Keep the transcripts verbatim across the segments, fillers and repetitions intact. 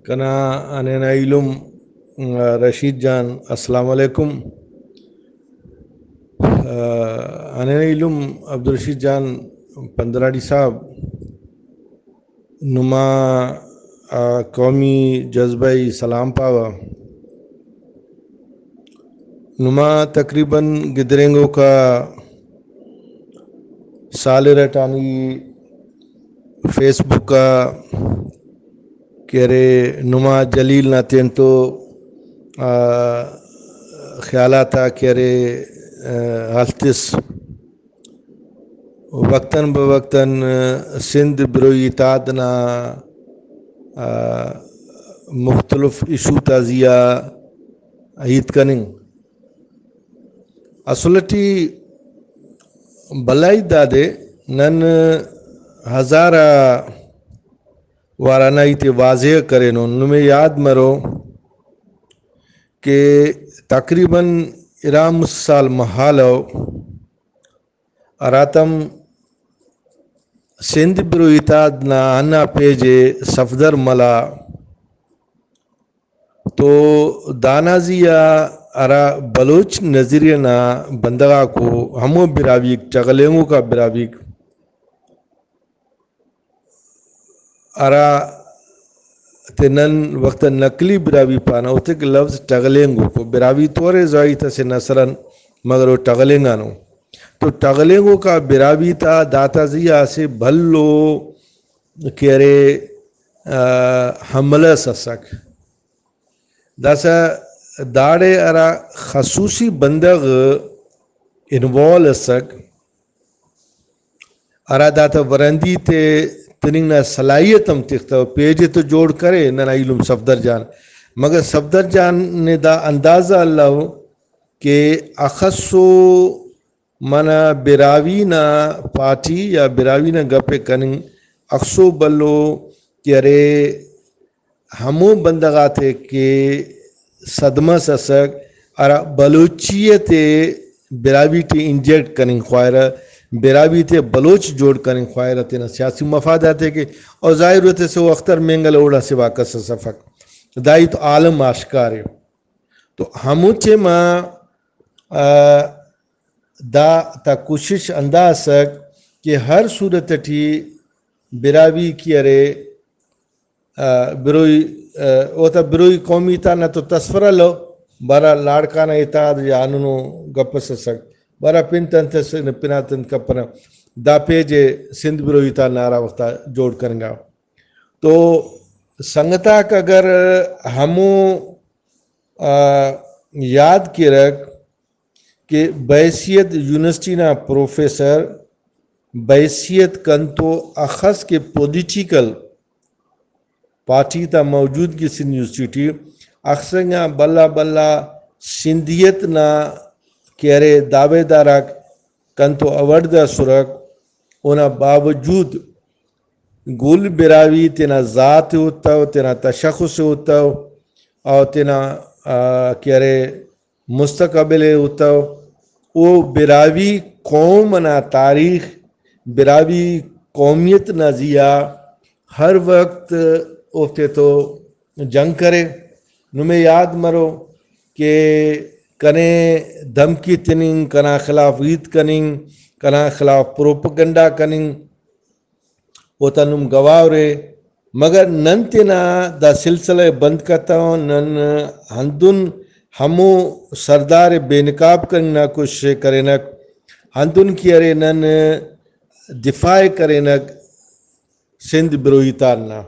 کنا ہنینہ ایلم، آ، رشید جان، السلام علیکم۔ آ، ہنینہ ایلم عبدالرشید جان پندراڑی صاحب، نما، آ، قومی جذبہ ءِ سلام پاوہ۔ نما تقریباً گدرینگوکا سال ارٹانی فیس بک آ کہ ارے نما جلیل نا تینتو، آ، خیالات آ کہ ارے، آ، ہلتس۔ وقتاً بہ وقتاً سندھ بروئی اتحاد نا، آ، مختلف ایشو تا زیہا ہیت کننگ۔ اصل ٹی بھلا ہیت دادے، نن ہزار آ وار ہندا ہیت ءِ واضح کرینن۔ نمے یاد مرو کہ تقریباً ارا مسہ سال مہالو ہراتم سندھ بروئی اتحاد نا ہندا پیج ءِ صفدر ملا تو دانا زیہا ہرا بلوچ نظریہ نا بندغ آکو، ہمو براہوئیک، ٹغلینگوکا براہوئیک، ہرا تے نن وخت نقلی براہوئی پانہ، اوتیک لفظ ٹغلینگوکو۔ براہوئی تو ارے زاہیت اسے نثر آن، مگر او ٹغلینگانو۔ تو ٹغلینگوکا براہوئی تا داتا زیہا اسہ بھلو کہ ارے، آ، حملہ اس اسک۔ داسہ داڑے ہرا خصوصی بندغ انوالو اسک، ہرا داتا ورندی تے تننگ نا صلاحیت ہم تختو، پیج ءِ تو جوڑ کرے، ننا ایلم صفدر جان، مگر صفدر جان نے دا اندازہ الو کہ اخسو منہ براہوئی نا پارٹی یا براہوئی نا گپ ءِ کننگ اخسو بھلو کہ ارے ہمو بندغ آتے کہ صدمہ اس اسک، ہرا بلوچیت ءِ براہوئی ٹی انجیکٹ کننگ خواہرہ، براہوئی تے بلوچ جوڑ کننگ خواہرہ تینا سیاسی مفاد آتے کہ، اور ظاہر ہوتے سے وہ اختر مینگل اوڑا سوا کس اس افک۔ دا ہیت عالم آشکار ءِ۔ تو ہمو ٹائم آ، آ، دا تا کوشش ہندا اسک کہ ہر صورت ٹی براہوئی کہ ارے، آ، بروئی، آ، اوتا بروئی قومی تا نا تو تصور الو، بارا لاڑکانہ اتحاد یا ہندنو گپ اس اسک، بارا پن تنت اس، پنا تنت کپنہ۔ دا پیج ءِ سندھ بروئی تا نا ہرا وختا جوڑ کننگا۔ تو سنگت آک اگر ہمو، آ، یاد کیرک کہ بحیثیت یونیورسٹی نا پروفیسر، بحیثیت کنتو اخس کہ پولیٹیکل پارٹی تا موجودگی سندھ یونیورسٹی ٹی اخس انگا بھلا بھلا سندھیت نا کہ ارے دعویدار آک کنتو اوڑدہ اسرک، اونا باوجود گل براہوئی تینا ذات ءِ اتو، تینا تشخص ءِ اتو، او تینا، آ، کہ ارے مستقبل ءِ اتو۔ او براہوئی قوم ئنا تاریخ، براہوئی قومیت نا زیہا ہر وخت اوفتے تو جنگ کرے۔ نمے یاد مرو کہ کنے دھمکی تننگ، کنا خلاف ہیت کننگ، کنا خلاف پروپیگنڈا کننگ، اوتا نم گواہ ارے، مگر نن تینا دا سلسلہ ءِ بند کتون، نن ہندن ہمو سردار ءِ بے نقاب کننگ نا کوشش ءِ کرینک، ہندن کہ ارے نن دفاع ءِ کرینک سندھ بروئی تان نا۔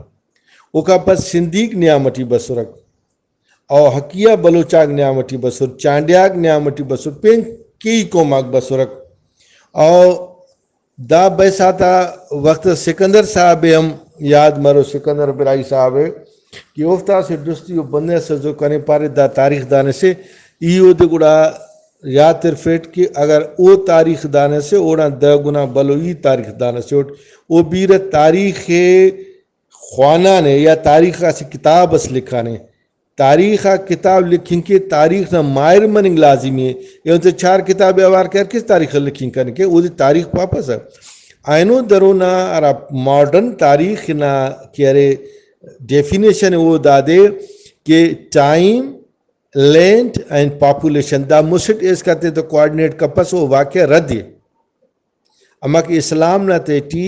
اوکا پد سندھیک نیام اٹی بسرک۔ او حقیہ بلوچ آک نیام اٹی بسر، چانڈیاک نیام اٹی بسر، پین کئی قوم آک بسرک۔ او دا بحث آتا وخت سکندر صاحب ءِ ہم یاد مرو، سکندر براہوئی صاحب ءِ کہ اوفتا اسہ درستی و بندغ ئسے، کنے پارے دا تاریخ دان ئسے، ای اودے گڑا یات ترفیٹ کہ اگر او تاریخ دان ئسے، اوڑان دہ گنا بھلو ای تاریخ دان ئسے اٹ۔ او بیرہ تاریخ ءِ خوانانے یا تاریخ آ اسہ کتاب اس لکھانے۔ تاریخ آ کتاب لکھنگ کہ تاریخ نا ماہر مننگ لازمی ءِ۔ ایہن تے چار کتاب اوار کہ ہر کس تاریخ ءِ لکھنگ کنے کہ اودے تاریخ پاپسہ۔ اینو درو نا ہرا ماڈرن تاریخ نا کہ ارے، ڈیفینیشن او دادے کہ ٹائم، لینتھ اینڈ پاپولیشن، دا مسٹ ایسکا تیتو کوآرڈینیٹ کپس، او واقعہ رد ءِ۔ اماکہ اسلام نا تیٹی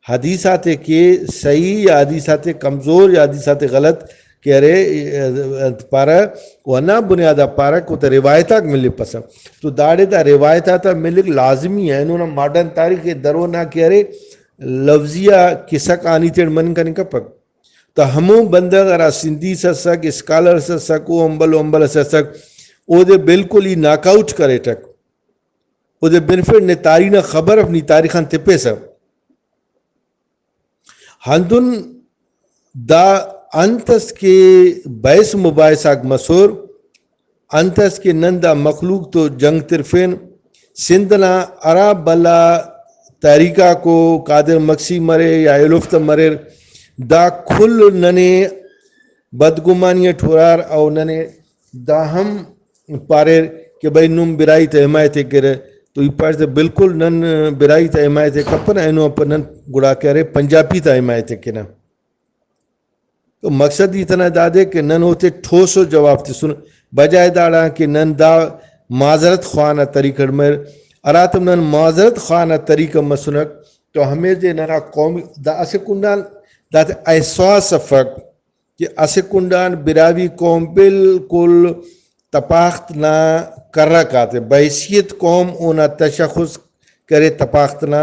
حدیث آتے کہ صحیح یا حدیث آتے کمزور یا حدیث آتے غلط کہ ارے، انت پارہ، و ہندا بنیاد آ پارہ کہ اوتا روایت آک ملپسہ۔ تو داڑے دا روایت آتا ملک لازمی ءِ۔ اینو نا ماڈرن تاریخ ءِ درو نا کہ ارے، لفظی آ کسہ کہانی تیٹ مننگ کننگ کپک۔ تو ہمو بندغ ہرا سندھی اس ئسک، اسکالر اس ئسک، او امبل و امبل اس ئسک، اودے بالکل ای ناک آؤٹ کریٹک۔ اودے بنفٹ نے تاریخ نا خبر اف، نی تاریخ آن تپیسہ۔ ہندن دا انت اس کہ بحث مباحث آک مسر، انت اس کہ نن دا مخلوق تو جنگ ترفین، سندھ نا ہرا بھلا تحریک آکو، قادر مگسی مرے یا ایلوفتا مریر، دا کل ننے بدگمانی اٹ ہرار، او ننے دا ہم پاریر کہ بھئی نم براہوئی تا حمایت ءِ کیرہ، تو ای پاریس تہ بالکل نن براہوئی تا حمایت ءِ کپنہ، اینو آن پد نن گڑا کہ ارے پنجابی تا حمایت ءِ کینہ۔ تو مقصد ای تینا دادے کہ نن اوتے ٹھوس و جواب تسن، بجائے داڑان کہ نن دا معذرت خواہ نا طریقہ اٹ مر، ہراتم نن معذرت خواہ نا طریقہ مسنک تو ہمیدے ننا قومی دا اسہ کنڈان داتے احساس افک کہ اسہ کنڈان براہوئی قوم بالکل تپاخت نا کرک آتے، بحیثیت قوم اونا تشخص کرے تپاخت نا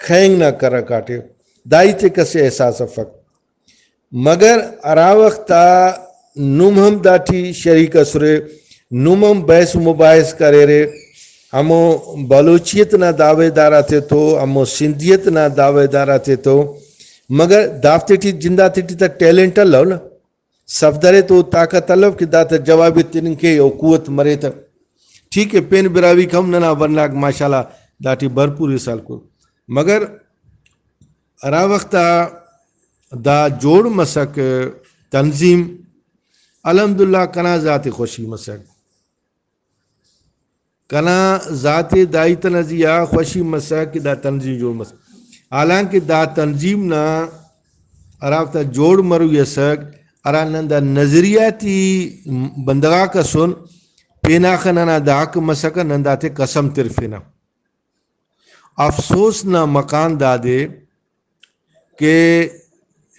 کھینگ نا کرک آٹے، دا ہیت ءِ کس ءِ احساس افک۔ مگر ہرا وخت آ نم ہم داٹی شریک ئسرے، نم ہم بحث و مباحث کریرے، ہمو بلوچیت نا دعویدار آتیتو، ہمو سندھیت نا دعویدار آتیتو، مگر دافتے ٹی جند آتے ٹی تہ ٹیلنٹ الو نا، صفدر ءِ تو طاقت الو کہ داتا جواب ءِ تننگ کے او قوت مرے تہ۔ ٹھیک ہے، پین براہوئیک ہم ننا ورناک ماشاءاللہ داٹی بھرپور حصہ ہلکر، مگر ہرا وخت آ دا جوڑ مسک تنظیم، الحمدللہ کنا ذاتی خوشی مسک۔ کنا ذاتی دا ہیت ئنا زی آ خوشی مسک کہ دا تنظیم جوڑ مسک۔ حالانکہ دا تنظیم نا ہرافتا جوڑ مروئی ئسک، ہرا نن دا نظریاتی بندغاک ئسن، پین آخہ ننا دا حق مسکہ، نن داتے قسم ترفینہ۔ افسوس نا مقام دادے کہ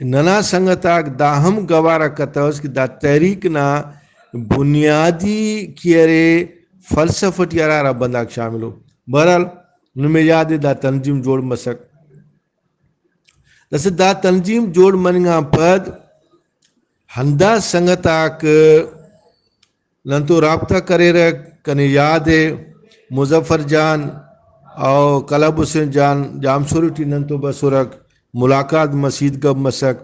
ننا سنگت آک دا ہم گوارہ کتوس کہ دا تحریک نا بنیادی کہ ارے فلسفہ ٹی ہرا ہرا بندغاک شامل ءُ۔ بہرحال نمے یاد ءِ دا تنظیم جوڑ مسک۔ داسہ دا تنظیم جوڑ مننگ آن پد ہندا سنگت آک نن تو رابطہ کریرہ، کنے یاد ءِ مظفر جان او کلب حسین جان جامسوری ٹی نن تو بسرک، ملاقات مسیت گپ مسک۔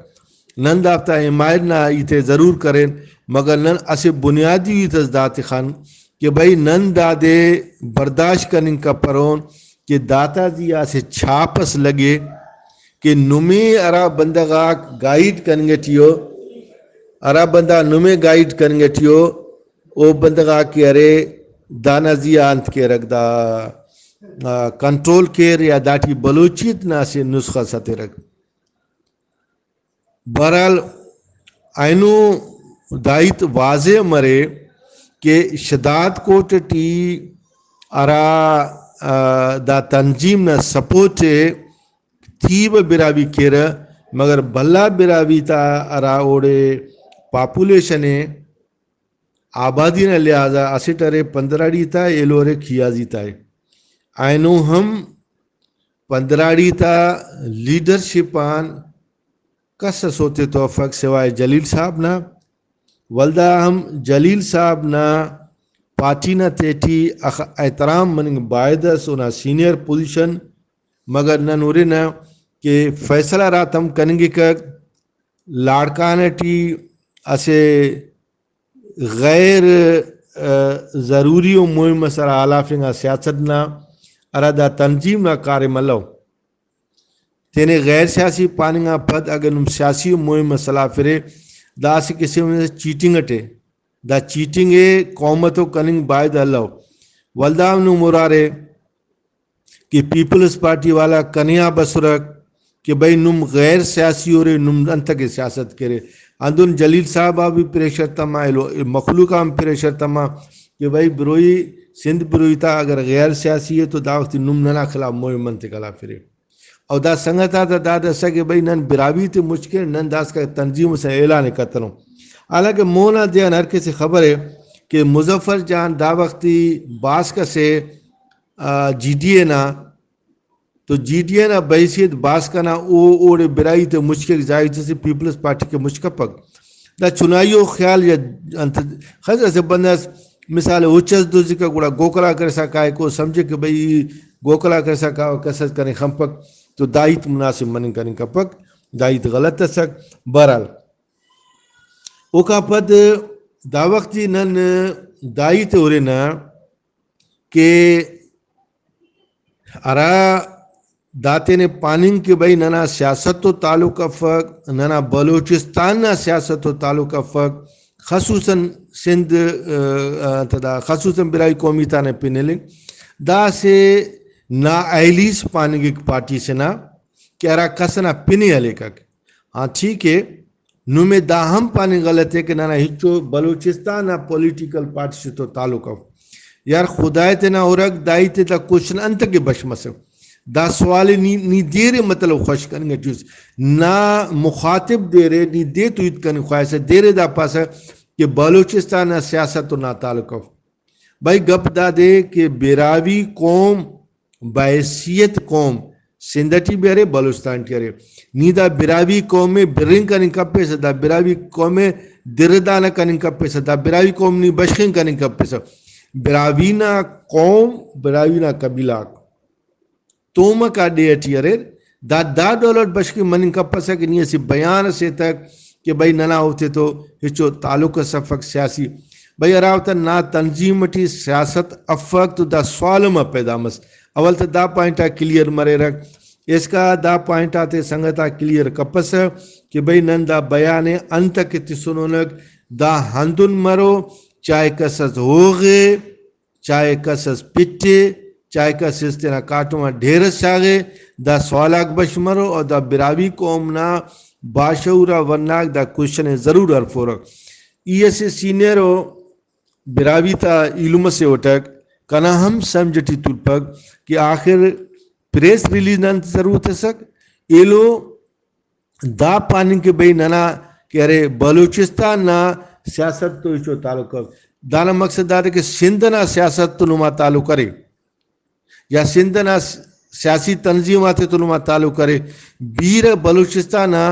نن دافتا حمایت نا ہیت ءِ ضرور کرین، مگر نن اسہ بنیادی ہیت اس دا تخان کہ بھئی نن دادے برداشت کننگ کپرون کہ داتا زی آ اسہ چھاپ اس لگے کہ نمے ہرا بندغ آک گائیڈ کننگ ٹی ءُ، ہرا بندغ نمے گائیڈ کننگ ٹی ءُ، او بندغ آک کہ ارے دانا زی آ انت کیرک، دا، آ، کنٹرول کیر یا داٹی بلوچیت نا اسہ نسخہ اس ہتیرک۔ بہرحال اینو دا ہیت واضح مرے کہ شداد کوٹ ٹی ہرا، آ، دا تنظیم نا سپورٹ ءِ تیبہ براہوئی کیرہ، مگر بھلا براہوئی تا ہرا اوڑے پاپولیشن ءِ، آبادی نا لحاظ آ اسٹ ارے پندراڑی تا، ایلو ارے کھیازی تا ءِ۔ اینو ہم پندراڑی تا لیڈرشپ آن کس اس اوتے تو افک سوائے جلیل صاحب نا۔ ولدا ہم جلیل صاحب نا پارٹی نا تیٹی اخ-، احترام مننگ بایدس، اونا سینئر پوزیشن، مگر نن ہرنہ کہ فیصلہ ہراتم کننگکہ لاڑکانہ ٹی اسہ غیر، آ، ضروری و مہم اس ہرا ہلافنگ آ سیاست نا، ہرا دا تنظیم نا کاریم الو۔ تینے غیر سیاسی پاننگ آن پد اگہ نم سیاسی و مہم اس ہلافرے، دا اسہ قسم چیٹنگ اٹے۔ دا چیٹنگ ءِ، قوم اتو کننگ بایدہ الو۔ ولدا ہم نم ہرارے کہ پیپلز پارٹی والا کنے آ بسرک، کہ بھئی نم غیر سیاسی اُرے، نم انتکہ سیاست کرے۔ ہندن جلیل صاحب آ بھی پریشر تما، ایلو مخلوق آ ہم پریشر تما کہ بھئی بروئی، سندھ بروئی تا اگر غیر سیاسی ہے تو دا وخت نم ننا خلاف مہم انتکہ ہلافرے۔ او دا سنگت آتا داد اسک کہ بھئی نن براہوئی تے مچ کین، نن داسکا تنظیم اسے اعلان ءِ کتنو۔ حالانکہ مونا دے آن ہر کس ءِ خبر ءِ کہ مظفر جان دا وختی باسک اسے، آ، جی ڈی اے نا، تو جی ڈی اے نا بحیثیت باسک انا او اوڑے براہوئی تے مچ کیک، ظاہر تے سے پیپلز پارٹی کہ مچ کپک۔ دا چنائی او خیال یا انت خضر اسہ بندغ اس مثال اُچ اس دزکہ گڑا گوکلا کرسا کائک، او سمجھک کہ بھئی ای گوکلا کرسا کاوہ، کس اس کنے خنپک، تو دا ہیت مناسب مننگ کننگ کپک، دا ہیت غلط اسک۔ بہرحال اوکا پد دا وخت ای نن دا ہیت ءِ ہرنہ کہ ہرا دا تینے پاننگ کہ بھئی ننا سیاست تو تعلق افک، ننا بلوچستان نا سیاست تو تعلق افک، خصوصاً سندھ، آ، آ، انت دا، خصوصاً براہوئی قومی تا نے پن ہلنگ۔ دا اسہ نااہلی اس پاننگک پارٹی سے نا کہ ہرا کس ئنا پن ءِ ہلیکک۔ ہاں ٹھیک ءِ، نمے دا ہم پاننگ غلط ءِ کہ ننا ہچو بلوچستان نا پولیٹیکل پارٹی سے تو تعلق اف۔ یار خدائے تینا ہرک، دا ہیت ءِ دا کوشچن انتکہ بش مسر؟ دا سوال ءِ نی، نی دیر ءِ مطلب خوش کننگ ٹی اس۔ نا مخاطب دیر ءِ نی دے تو ہیت کننگ خواہسہ، دیر ءِ دا پاسہ کہ بلوچستان نا سیاست تو نا تعلق اف۔ بھئی گپ دادے کہ براہوئی قوم بحیثیت قوم سندھ ٹی بھی ارے، بلوچستان ٹی ارے۔ نی دا براہوئی قوم ءِ برنگ کننگ کپیسہ، دا براہوئی قوم ءِ دردانہ کننگ کپیسہ، دا براہوئی قوم نی بشخنگ کننگ کپیسہ۔ براہوئی نا قوم، براہوئی نا قبیلہ آک تومکا ڈیہہ ٹی اریر۔ دا، دا ڈول اٹ بشخنگ مننگ کپسہ کہ نی اسہ بیان اسے ایتک کہ بھئی ننا اوفتے تو ہچو تعلق اس افک سیاسی۔ بھئی ہرا وخت نا تنظیم ٹی سیاست افک تو دا سوال ہم پیدا مس۔ اول تہ دا پوائنٹ آک کلیئر مریرک۔ اسکا دا پوائنٹ آتے سنگت آک کلیئر کپسہ کہ بھئی نن دا بیان ءِ انتکہ تسنونک، دا ہندن مرو، چائے کس اس ہوغے، چائے کس اس پٹے، چائے کس اس تینا کاٹم آ ڈھیر اس شاغے، دا سوال آک بش مرو اور دا براہوئی قوم نا باشعور آ ورناک دا کوشچن ءِ ضرور ہرفورک۔ ای اسہ سینئر ءُ براہوئی تا ایلم اسے اٹک، کنا ہم سمجھ ٹی تولپک کہ آخر پریس ریلیز نا انت ضرورت اسک؟ ایلو دا پاننگ کہ بھئی ننا کہ ارے بلوچستان نا سیاست تو ہچو تعلق اف۔ دانا مقصد دادے کہ سندھ نا سیاست تو نما تعلق ارے یا سندھ نا س-، سیاسی تنظیم آتے تو نما تعلق ارے، بیرہ بلوچستان نا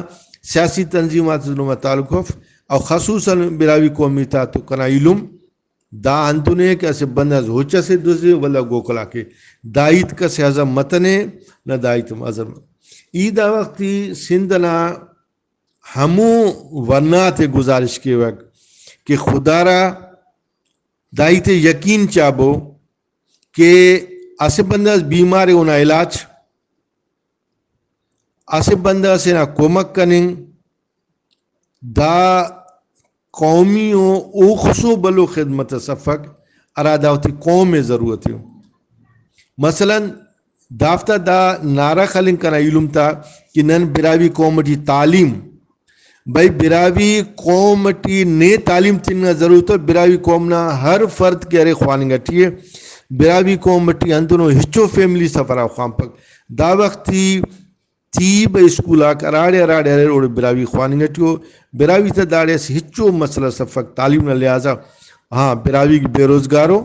سیاسی تنظیم آتے تو نما تعلق اف، او خصوصاً براہوئی قومی تا تو کنا ایلم دا ہندن ءِ کہ اسہ بندغ اس ہچ اسے دزے ولدا گوکلا کے۔ دا ہیت کس ءِ ہضم متنے، نہ دا ہیت ہم ہضم۔ ای دا وخت ای سندھ ئنا ہمو ورنا تے گزارش کیوک کہ خدارا دا ہیت ءِ یقین چابو کہ اسہ بندغ اس بیمار ءِ، اونا علاج، اسہ بندغ ئسے نا کمک کننگ، دا قومی و اوخسو بھلو خدمت اس افک ہرا دا وتی قوم ءِ ضرورت ءِ۔ مثلاً دافتا دا نعرہ خلنگ کنا ایلم تا کہ نن براہوئی قوم ٹی تعلیم، بھئی براہوئی قوم ٹی نے تعلیم تننگ نا ضرورت ءِ، براہوئی قوم نا ہر فرد کہ ارے خواننگ ٹی ءِ، براہوئی قوم ٹی ہندنو ہچو فیملی سفر آ خوانپک۔ دا وخت ای طب اسکول آک ہراڑے ہراڑے اریر اوڑے براہوئی خواننگ ٹی ءِ۔ براہوئی تا داڑے اسہ ہچو مسئلہ اس افک تعلیم نا لحاظ آ۔ ہاں، براہوئی بے روزگار ءِ،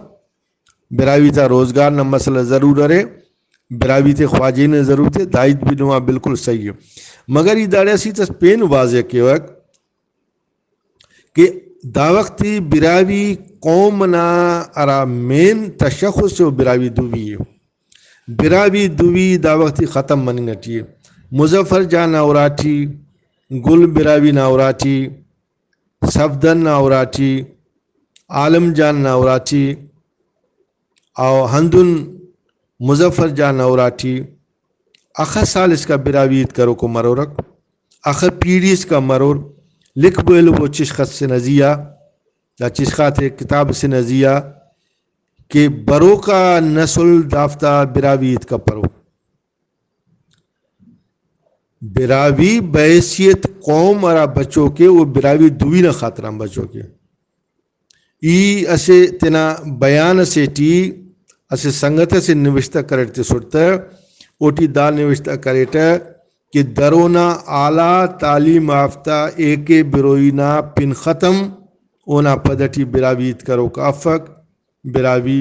براہوئی تا روزگار نا مسئلہ ضرور ارے، براہوئی تے خواجہی نا ضرورت ءِ، دا ہیت بھی نما بالکل صحیح ءِ۔ مگر ای داڑے اسہ ہیت اس پین واضح کیوک کہ دا وخت ای براہوئی قوم نا ہرا مین تشخص ءِ او براہوئی دوی ءِ۔ براہوئی دوی دا وخت ای ختم مننگ ٹی ءِ۔ مظفر جان نا اراٹی، گل براہوئی نا اراٹی، صفدر نا اراٹی، عالم جان نا اراٹی، او ہندن مظفر جان نا اراٹی اخہ سال اسکا براہوئی ہیت کروکو مرورک، اخہ پیڑی اسکا مرور۔ لکھبو ایلبو چشخ اسے نا زیہا، دا چشخاتے کتاب اسے نا زیہا کہ بروکا نسل دافتا براہوئی ہیت کپرو۔ براہوئی بحیثیت قوم ہرا بچوک ءِ، او براہوئی دوی نا خاطران بچوک ءِ۔ ای اسہ تینا بیان اسے ٹی اسہ سنگت اسے نوشتہ کریٹ تسٹ تہ، اوٹی دا نوشتہ کریٹہ کہ درونا اعلیٰ تعلیم یافتہ اے کے بروئی نا پن ختم، اونا پد ٹی براہوئی ہیت کروک افک، براہوئی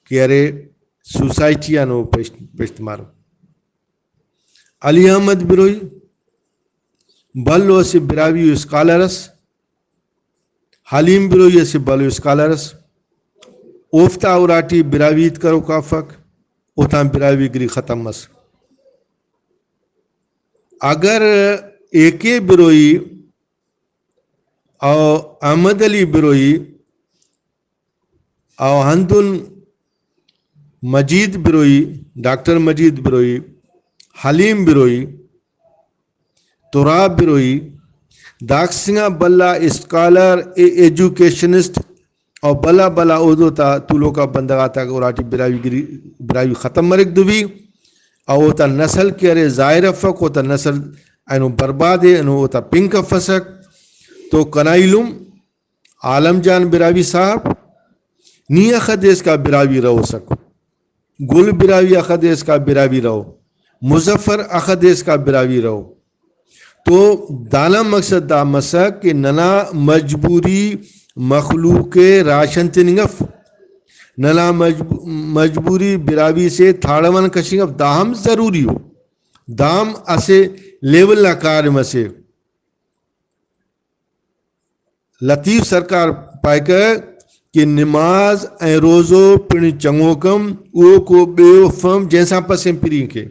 کہ ارے سوسائٹی آن او پیش-، پیشتمار۔ علی احمد بروئی بھلو اسہ براہوئی اسکالر ئس، حلیم بروئی اسہ بھلو اسکالر ئس، اوفتا اراٹی براہوئی ہیت کروک افک، اوتان براہوئی گری ختم مس۔ اگر اے کے بروئی او احمد علی بروئی او ہندن مجید بروئی، ڈاکٹر مجید بروئی، حلیم بروئی، تراب بروئی، داکسنگا بھلا اسکالر، اے-، ایجوکیشنسٹ او بھلا بھلا عہدو تا تولوکا بندغ آتا اراٹی براہوئی گری-، براہوئی ختم مریک دوی، او اوتا نسل کہ ارے ظاہر افک، اوتا نسل اینو برباد ءِ، اینو اوتا پن کفسک۔ تو کنا ایلم عالم جان براہوئی صاحب، نی اخہ دے اسکا براہوئی رہوسک، گل براہوئی اخہ دے اسکا براہوئی رہو، مظفر اخہ دے اسکا براہوئی رہو۔ تو دانا مقصد دا مسک کہ ننا مجبوری مخلوق ءِ راشن تننگ اف، ننا مجب-، مجبوری براہوئی سے تھاڑوان کشنگ اف، دا ہم ضروری ءِ، دا ہم اسہ لیول نا کاریم اسے۔ لطیف سرکار پائکہ کہ نماز ءِ روزو پن چنگوکم اوکو بیوفم جنسان پسن پرین کے۔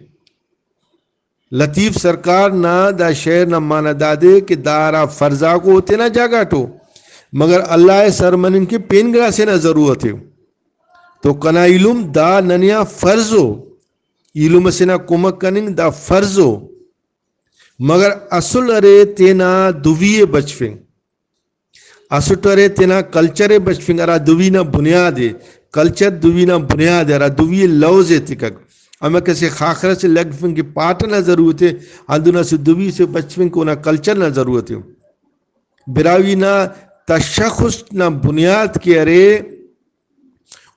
لطیف سرکار نا دا شعر نا معنی دادے کہ دا ہرا فرض آکو تینا جاگہ ٹو، مگر اللہ ءِ سر مننگ کہ پین گڑاسے نا ضرورت ءِ۔ تو کنا ایلم دا ننیا فرض ءِ، ایلم اسے نا کمک کننگ دا فرض ءِ، مگر اسل ارے تینا دوی ءِ بچفنگ۔ اسٹ ارے تینا کلچر ءِ بچفنگ، ہرا دوی نا بنیاد ءِ، کلچر دوی نا بنیاد ءِ، ہرا دوی ءِ لوز ءِ تکک۔ ہمک اسہ خاخر اسے لگفنگ کہ پاٹ ئنا ضرورت ءِ، ہندن اسہ دوی سے بچفنگ کہ اونا کلچر نا ضرورت ءِ۔ براہوئی نا تشخص نا بنیاد کہ ارے،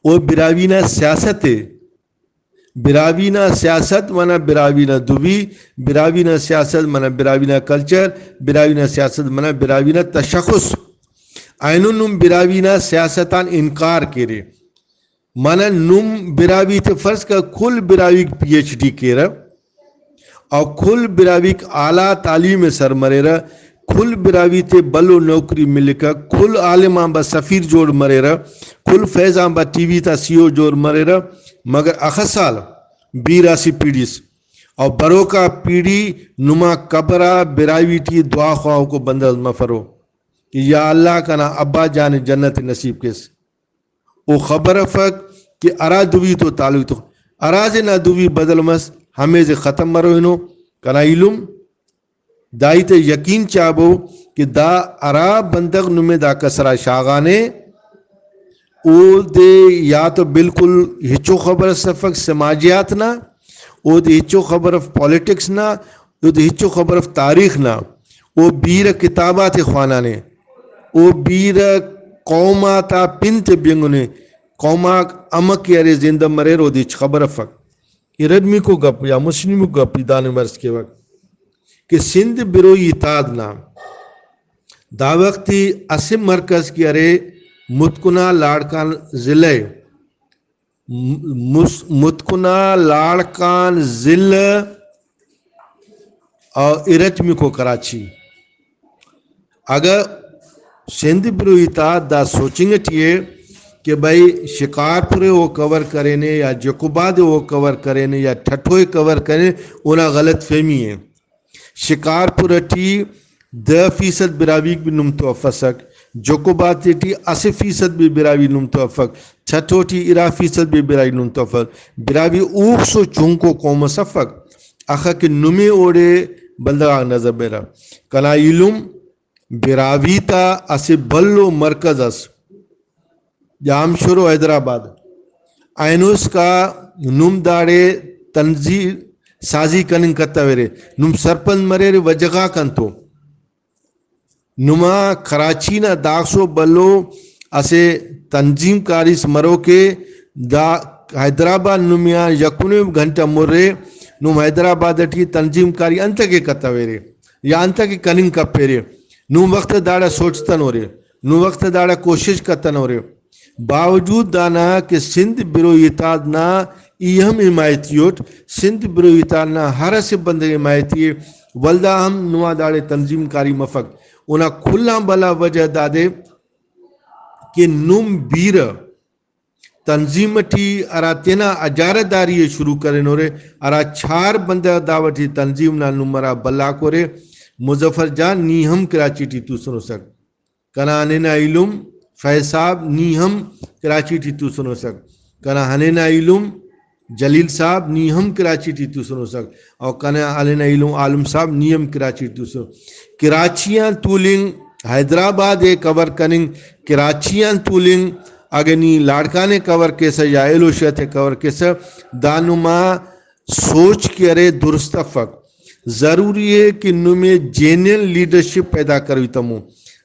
او براہوئی نا سیاست ءِ۔ براہوئی نا سیاست منہ براہوئی نا دوی، براہوئی نا سیاست منہ براہوئی نا کلچر، براہوئی نا سیاست منہ براہوئی نا تشخص۔ اینو نم براہوئی نا سیاست آن انکار کیرے۔ منہ نم براہوئی تے فرض کر کل براہوئی پی ایچ ڈی کیرہ، او کل براہوئیک اعلیٰ تعلیم ءِ سر مریرہ، کل براہوئی تے بھلو نوکری ملکہ، کل عالم آن با سفیر جوڑ مریرہ، کل فیض آن با ٹی وی تا سی او جوڑ مریرہ، مگر اخہ سال بیرہ اسہ پیڑی اس، او بروکا پیڑی نما قبر آ براہوئی ٹی دعا خواہوکو بندغ مفرو کہ یا اللہ کنا ابا جان ءِ جنت نصیب کیس۔ او خبر افک کہ ہرا دوی تو تعلق تو، ہرا زی نا دوی بدل مس، ہمے زی ختم مرو ہنو۔ کنا ایلم داہیت ءِ یقین چابو کہ دا ہرا بندغ نمے دا کسرا شاغانے، اودے یا تو بالکل ہچو خبر اس افک سماجیات نا، اودے ہچو خبر اف پالیٹکس نا، اودے ہچو خبر اف تاریخ نا۔ او بیرہ کتاب آتے خوانانے، او بیرہ قوم آتا پن تے بینگنے، قوم آک امہ کہ ارے زندہ مریر، اودے ہچ خبر افک۔ ارٹمیکو گپ یا مسنیمکو گپ ای دانے مرض کیوک کہ سندھ بروئی اتحاد نا دا وخت ای اسہ مرکز کہ ارے متکنا لاڑکان ضلع ءِ۔ م-، مس-، متکنا لاڑکان ضلع او ارٹمیکو کراچی۔ اگہ سندھ بروئی تا دا سوچنگ ٹی ءِ کہ بھئی شکارپور ءِ او کور کرینے یا جیکوب آباد ءِ او کور کرینے یا ٹھٹھو ءِ کور کرینے، اونا غلط فہمی ءِ۔ شکارپور ٹی دہ فیصد براہوئیک بھی نم تو افسک، جیکوب آباد ٹی اسہ فیصد بھی براہوئی نم تو افک، ٹھٹھو ٹی ارا فیصد بھی براہوئی نم تو افک۔ براہوئی اوخسو چنکو قوم اس افک، اخہ کہ نمے اوڑے بندغ آک نظر بریرہ۔ کنا ایلم براہوئی تا اسہ بھلو مرکز اس، جامشورو حیدرآباد۔ اینو اسکا نم داڑے تنظیم، سازی کننگ کتویرے۔ نم سرپند مریرے وجہ غاک انتو؟ نما کراچی نا داخسو بھلو اسہ تنظیم کاریس مروکے، دا حیدرآباد نمے آن یکونوے گھنٹہ مرے، نم حیدرآباد ٹی تنظیم کاری انتکے کتویرے یا انتکے کننگ کپیرے؟ نم وخت داڑا سوچتنورے، نم وخت داڑا کوشش کتنورے۔ باوجود دانا کہ سندھ بروئی اتحاد نا ای ہم حمایتی اٹ، سندھ بروئی اتحاد نا ہر اسہ بندغ حمایتی ءِ، ولدا ہم نما داڑے تنظیم کاری مفک۔ اونا کل آن بھلا وجہ دادے کہ نم بیرہ تنظیم ٹی ہرا تینا اجارہ داری ءِ شروع کرینورے، ہرا چار بندغ داوٹی تنظیم نا نم ہرا بھلاکورے، مظفر جان نی ہم کراچی ٹی توسنوسک۔ کنا ہنینا ایلم فیض صاحب نی ہم کراچی ٹی توسنوسک، کنا ہنینا ایلم جلیل صاحب نی ہم کراچی ٹی توسنوسک، اور کنا ہنینا ایلم عالم صاحب نی ہم کراچی ٹی توسنو۔ کراچی آن تولنگ، حیدرآباد ءِ کور کننگ، کراچی آن تولنگ، اگہ نی لاڑکان ءِ کور کیسہ یا ایلو شت ءِ کور کیسہ، دا نما سوچ کہ ارے درست افک۔ ضروری ءِ کہ نمے جینئن لیڈرشپ پیدا کروئی تمو۔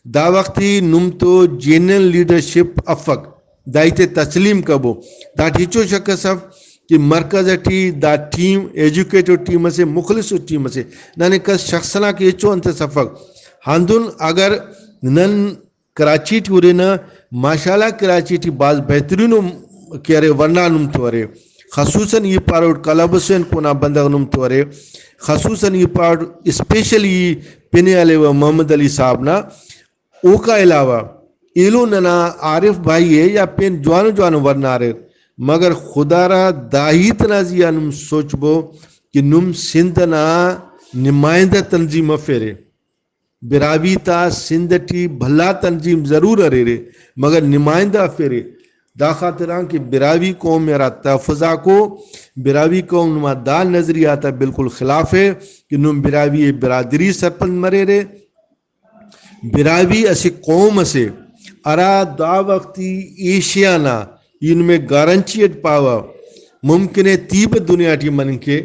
دا وخت ای نم تو جینئن لیڈرشپ افک، دا ہیتے تسلیم کبو۔ داٹی ہچو شک اس اف کہ مرکز اٹی دا ٹیم، ایجوکیٹڈ ٹیم اسے، مخلص ٹیم اسے، ننے کس شخص نا کہ ہچو انت اس افک۔ ہندن اگر نن کراچی ٹی ہرنہ، ماشاءاللہ کراچی ٹی بھاز بہترین ءُ کہ ارے ورنا نم تو ارے، خصوصاً ای پاروٹ کلب حسین کونا بندغ نم تو ارے، خصوصاً ای پاروٹ اسپیشلی پن ءِ ہلیوہ محمد علی صاحب نا۔ اوکا علاوہ ایلو ننا عارف بھائی ءِ یا پین جوانو جوانو ورنا اریر، مگر خدا را دا ہیت نا زیہا نم سوچبو کہ نم سندھ نا نمائندہ تنظیم افیرے۔ براہوئی تا سندھ ٹی بھلا تنظیم ضرور اریرے، مگر نمائندہ افیرے۔ دا خاطران کہ براہوئی قوم ءِ ہرا تحفظ آکو، براہوئی قوم نما دا نظریہ تا بالکل خلاف ءِ کہ نم براہوئی برادری سرپند مریرے۔ براہوئی اسہ قوم اسے ہرا دا وختی ایشیا نا، ای نمے گارنچی اٹ پاوہ، ممکن ءِ تیبہ دنیا ٹی مننگ کے۔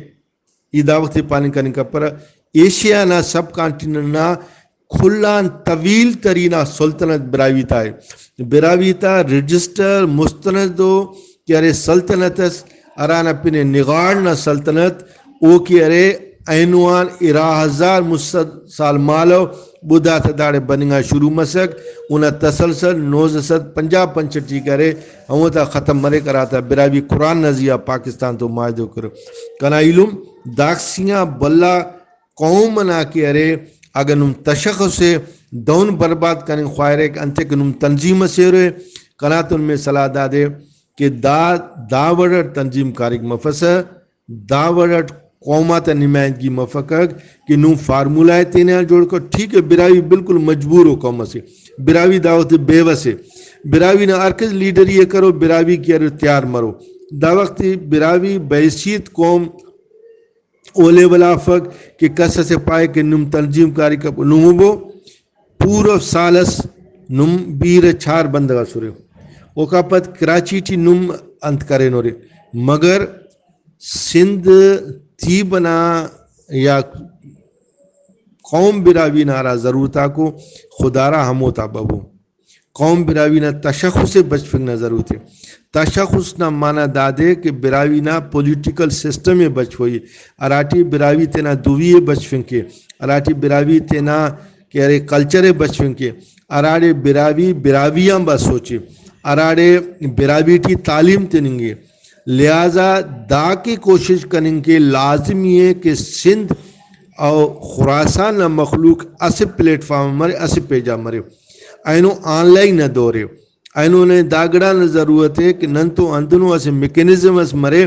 ای دا وخت ءِ پاننگ کننگ کپرہ، ایشیا نا سب کانٹیننٹ نا کل آن طویل ترین آ سلطنت براہوئی تا ءِ۔ براہوئی تا رجسٹر مستند ءُ کہ ارے سلطنت اس، ہرانا پن ءِ نغاڑ نا سلطنت، او کہ ارے اینو آن ارا ہزار مسہ سال مالو، بدھا تا داڑے بننگ آ شروع مسک۔ اونا تسلسل نوزدہ سد پنجاہ پنچ ٹی کرے، ہموتا ختم مریک، ہراتا براہوئی قرآن نا زیہا پاکستان تو معاہدہ ءُ کرے۔ کنا ایلم داکسیاں بھلا قوم انا کہ ارے، اگہ نم تشخص ءِ دہن برباد کننگ خواہرے، انتئے کہ نم تنظیم اسے ارے، کنا تو نمے صلاح دادے کہ دا، دا وڑ اٹ تنظیم کاریک مفسہ، دا وڑ اٹ قوم آتا نمائندگی مفکک کہ نم فارمولہ ءِ تینا جوڑ کر۔ ٹھیک ہے، براہوئی بالکل مجبور ءُ قوم اسے، براہوئی دا وخت بیوس ءِ، براہوئی نا ہر کس لیڈری ءِ کرو، براہوئی کہ ارے تیار مرو۔ دا وخت براہوئی بحیثیت قوم او لیول آ افک کہ کس اسے پائے کہ نم تنظیم کاری کپ، نم ہبو پورو سال اس نم بیرہ چار بندغ ئسرے۔ اوکا پد کراچی ٹی نم انت کرینورے، مگر سندھ تیب ئنا یا قوم براہوئی نا ہرا ضرورت آکو خدارا ہموتا ببو۔ قوم براہوئی نا تشخص ءِ بچفنگ نا ضرورت ءِ۔ تشخص نا معنی دادے کہ براہوئی نا پولیٹیکل سسٹم ءِ بچفوئی، ہراٹی براہوئی تینا دوی ءِ بچفنگ کے، ہراٹی براہوئی تینا کہ ارے کلچر ءِ بچفنگ کے، ہراڑے براہوئی براہوئی آن با سوچے، ہراڑے براہوئی ٹی تعلیم تننگے۔ لہذا دا کہ کوشش کننگ کے لازمی ءِ کہ سندھ او خراسان نا مخلوق اسہ پلیٹ فارم مرے، اسہ پیج آ مرے۔ اینو آن لائن نا دور ءِ، اینو ننے دا گڑا نا ضرورت ءِ کہ نن تو ہندنو اسہ میکانزم اس مرے،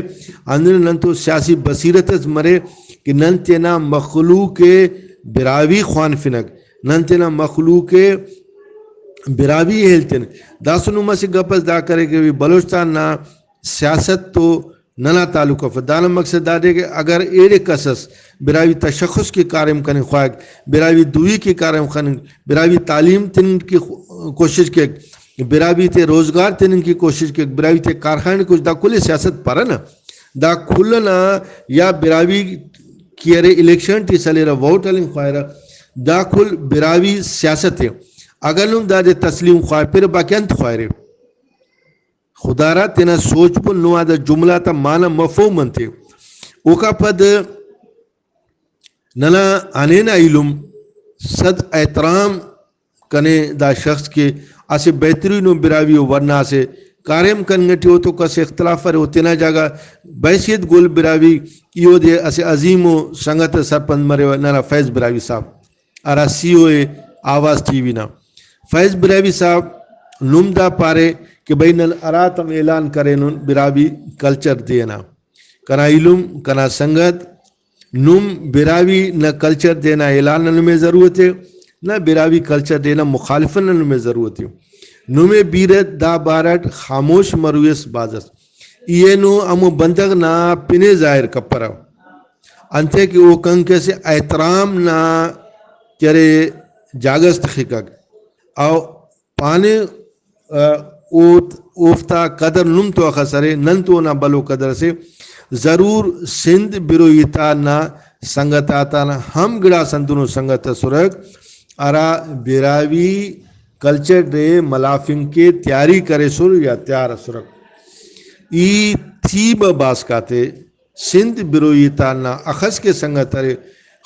ہندن نن تو سیاسی بصیرت اس مرے کہ نن تینا مخلوق ءِ براہوئی خوانفنگ، نن تینا مخلوق ءِ براہوئی ہیل تننگ۔ داسہ نم اسہ گپ اس دا کرے کہ بلوچستان نا سیاست تو ننا تعلق اف۔ دانا مقصد دادے کہ اگر ایڑے کس اس براہوئی تشخص کے کاریم کننگ خواہک، براہوئی دوئی کے کاریم خننگ، براہوئی تعلیم تننگ کی خو-، کوشش کیک، براہوئی تے روزگار تننگ کی کوشش کیک، براہوئی تے کارخانے کچھ، دا کل سیاست پرہ نا۔ دا کل نا یا براہوئی کہ ارے الیکشن ٹی سلیرہ، ووٹ ہلنگ خواہرہ، دا کل براہوئی سیاست ءِ۔ اگہ نم دادے تسلیم خواہپیرہ، باقی انت خواہرے؟ خدارا تینا سوچ بن، نما دا جملہ تا معنی مفہوم انتے؟ اوکا پد ننا ہنینا ایلم، صد احترام کنے دا شخص کہ اسہ بہترین و براہوئی و ورنا اسہ کاریم کننگ ٹی او تو کس اختلاف ارے، او تینا جاگہ بحیثیت گل براہوئی ای اودے اسہ عظیم و سنگت اس سرپند مریوہ، ننا فیض براہوئی صاحب ہرا سی او اے آواز ٹی وی نا۔ فیض براہوئی صاحب نم دا پارے کہ بھئی نن ہراتم اعلان کرینن براہوئی کلچر ڈے ئنا۔ کنا ایلم، کنا سنگت، نم براہوئی نا کلچر ڈے نا اعلان نا نمے ضرورت ءِ، نہ براہوئی کلچر ڈے نا مخالفت نا نمے ضرورت ءِ۔ نمے بیرہ دا بارٹ خاموش مرویس بھاز اس۔ ای اینو ہمو بندغ نا پن ءِ ظاہر کپرہ، انتئے کہ او کن کہ اسہ احترام نا کہ ارے جاگہ اس تخکک۔ او پانے، آ، اوت-، اوفتا قدر نم تو اخس ارے، نن تو اونا بھلو قدر اسے۔ ضرور سندھ بروئی اتحاد نا سنگت آتان ہم گڑاس ہندنو سنگت اسرک، ہرا براہوئی کلچر ڈے ملافنگ کے تیاری کریسر یا تیار اسرک۔ ای تیبہ باسکاتے سندھ بروئی اتحاد نا اخس کہ سنگت ارے،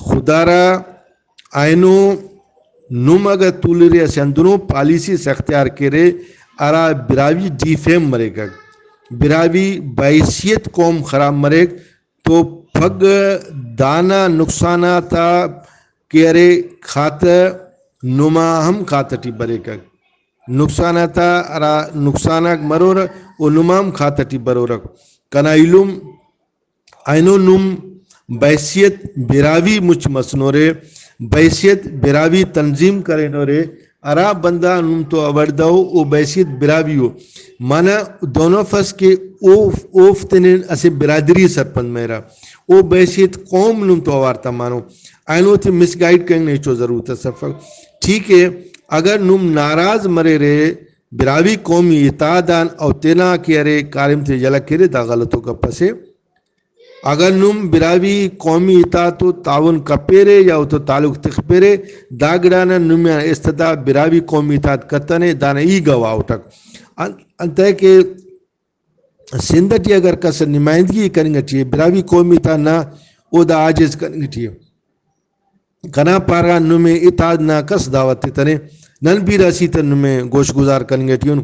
خدارا اینو نم اگہ تولرے اسہ ہندنو پالیسی اس اختیار کیرے ہرا براہوئی ڈیفیم مریکک، براہوئی بحیثیت قوم خراب مریک، تو پھگہ دانا نقصانات آ کہ ارے خاطہ نما ہم خاطہ ٹی بریکک۔ نقصانات آ ہرا نقصان آک مرورہ او نما ہم خاطہ ٹی برورک۔ کنا ایلم اینو نم بحیثیت براہوئی مچ مسنورے، بحیثیت براہوئی تنظیم کرینورے، ہرا بندغ نم تو اوڑدہ ءُ، او بحیثیت براہوئی ءُ۔ معنی دہن افس کہ او، اوفتینے اسہ برادری سرپند مریرہ، او بحیثیت قوم نم تو اوار تمانو، اینو تے مس گائیڈ کننگ نا ہچو ضرورت اس افک۔ ٹھیک ءِ، اگر نم ناراض مریرے براہوئی قومی اتحاد آن او تینا کہ ارے کاریم تے یلہ کیرے، دا غلطو گپ اسے۔ اگہ نم براہوئی قومی اتحاد تو تعاون کپیرے یا اوتو تعلق تخپیرے، دا گڑا نا نمے آن استدا براہوئی قومی اتحاد کتنے، دانا ای گواہ اٹک۔ ان-، انتئے کہ سندھ ٹی اگر کس نمائندگی کننگ ٹی ءِ، براہوئی قومی اتحاد نا، او دا عاجز کننگ ٹی ءِ۔ کنا پارہ نمے اتحاد نا کس دعوت تتنے، نن بیرہ اسیتہ نمے گوش گزار کننگ ٹی اُن۔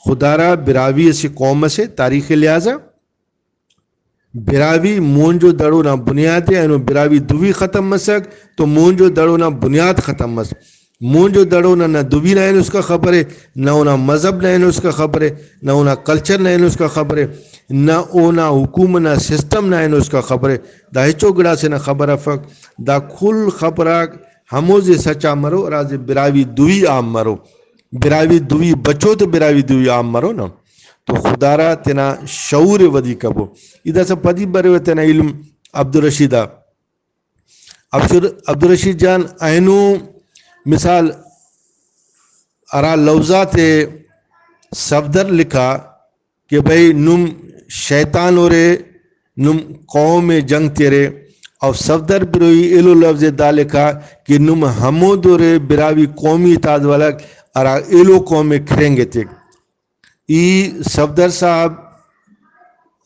خدارا براہوئی اسہ قوم اسے تاریخی لحاظ آ، براہوئی مونجو دڑو نا بنیاد ءِ، اینو براہوئی دوی ختم مسک تو مونجو دڑو نا بنیاد ختم مس۔ مونجو دڑو نا نہ دوی نا اینو اسکا خبر ءِ، نہ اونا مذہب نا اینو اسکا خبر ءِ، نہ اونا کلچر نا اینو اسکا خبر ءِ، نہ اونا حکومت نا سسٹم نا اینو اسکا خبر ءِ۔ دا ہچو گڑاسے نا خبر افک۔ دا کل خبر آک ہموزے سچ آ مرو ہرازے براہوئی دوی عام مرو، براہوئی دوی بچو تو براہوئی دوی عام مرو نا۔ تو خدارا تینا شعور ءِ ودی کبو۔ ای داسہ پدی بریوہ تینا علم عبدالرشید آ۔ عبدالر-، عبدالرشید جان، اینو مثال ہرا لوزاتے صفدر لکھا کہ بھئی نم شیطان اُرے، نم قوم جنگ تیرے، او صفدر بروئی ایلو لوز دا لکھا کہ نم ہمود اُرے براہوئی قومی اتحاد ولک ہرا ایلو قوم کھرینگ ایتک۔ ای صفدر صاحب